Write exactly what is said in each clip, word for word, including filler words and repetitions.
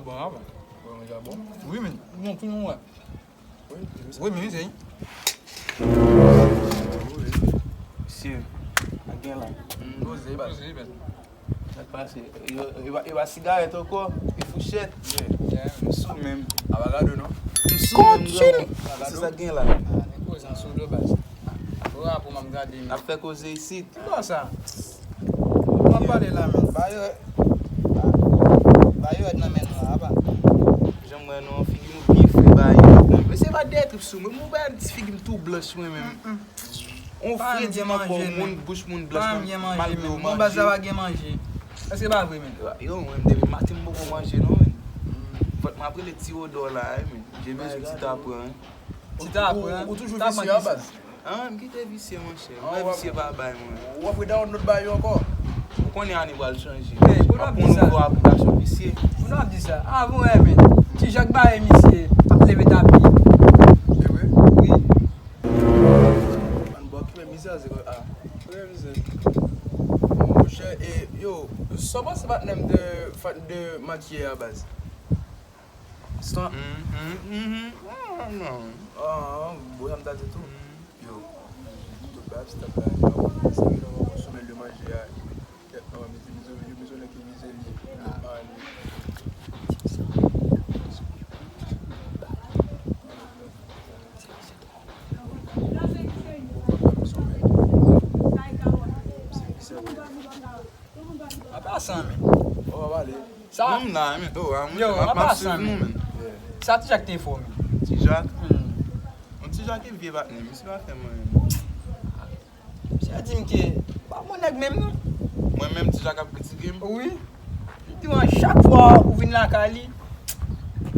Bon, a bon. Bon, manje a bon. Wi, men. Non, tout moun wè. Wi, men, se. Mesye, a gen la. Poze, baz. Poze, baz. Sa k pase? E pa, e pa sigarèt ankò, e fouchèt. M sou menm. Aba gado, non? M sou menm, granmoun. Se sa k gen la. N ap fè koze isit. Ki bò sa? Ou ap pale la, men. Ba yo, ba yo rèd nan men nou, apa. Jan m wè nou, figi nou byen fre, ba yo. Men se pa dèyè trip sou mwen. Mwen, ba ti figi m tou blanch, mwen menm. On fredi nan kò moun, bouch moun blanch, men malgre ou manje. Bon, baz la pa gen manje. Èske pa vre, men? Yo, mwen, depi maten m poko manje, non, men. Fòk m ap rele ti odò la, wi, men. Je bezwen ti ta pran, wi. Ti ta pran? Ou toujou visye a, baz? An, m kite visye, monchè. Mwen, visye pa bay mwen. W ap redownload ba yo ankò? Ou konnen ane pral chanje. Ey, pou nou ap di sa. Aplikasyon visye. Pou nou ap di sa. Avan, wè, men. Ti Jak bare misye ap leve tapi. E vre? Wi. Ann bò ki men mizè a, se a. Wi, mizè. Monchè, e, yo, sa w panse patnè m de, de match yè a, baz? Stan. Mm, mm, mm, mm. Ah, non. Ah, bon, sa m ta di tou. Yo, tout bagay, tout bagay, se ki nan konsome le manje a. Kèt, non, mizè, mizè, yo bezwen nèg ki mizè li. Ah, li. Apa sa, men. Sa, non, m la, men. Oh, ah, yo, apa sa, men. Sa Ti Jak te fè w, men. Ti Jak? Hmm. Yon Ti Jak e vye patnè, misye pa fè mwen. Misye di m ke pa bon nèg menm, non. Mwen menm, Ti Jak ap kritike m? Wi. Li di mwen, chak fwa ou vin lakay li,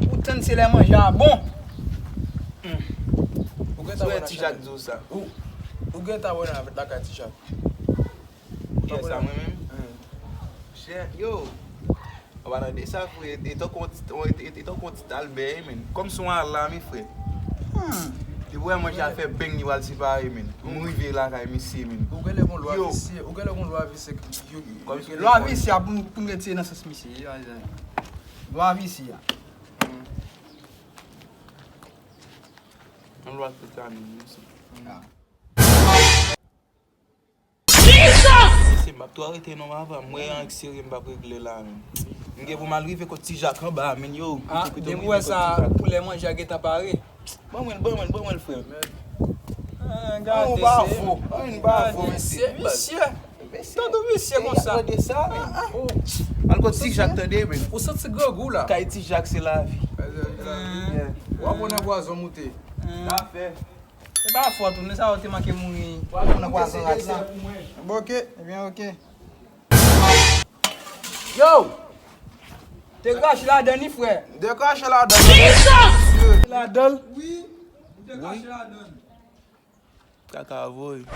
ou tann se lè manje a bon. Hmm. Ou gentan wè Ti Jak di w sa? Ou, ou gentan wè nan lakay Ti Jak? Kiyès sa, mwen menm? Chè, yo. An palan de sa, frè, e tankou yon ti, e, e, e tankou yon ti Albè, men. Kòmsi yon alam, frè. Hmm. Li wè manje a fè beng, li pral separe, men. M rive lakay misye, men. Ou genlè gon lwa visye, ou genlè gon lwa visye. Lwa visye a pou m, pou m retire nan sans misye. Lwa visye a. Yon lwa ki ka menm, men se. Mesye, m ap tou arete non, m ap, m wè ank serye, m p ap regle la, men. M gen pou m al rive kot Ti Jak anba, men yo. Ah, depi w wè sa, pou lè manje a gentan pare. Ban mwen l, ban mwen l, ban mwen l, frè m. Ah, gade se, gade se, visye. Tankou visye konsa. Al kot Ti Jak, tande, men. Ou santi grangou la. Kay Ti Jak se lavi. W ap pran nan pwazon moute. Zafè. Se pa fòt ou, men sa yo te manke mouri. Pou nan pwazon rat lan. Bon, ok. Ebyen, ok. Yo! Te krache ladan ni, frè. Te krache ladan. Ladan? Wi. Te krache ladan. Kaka voye.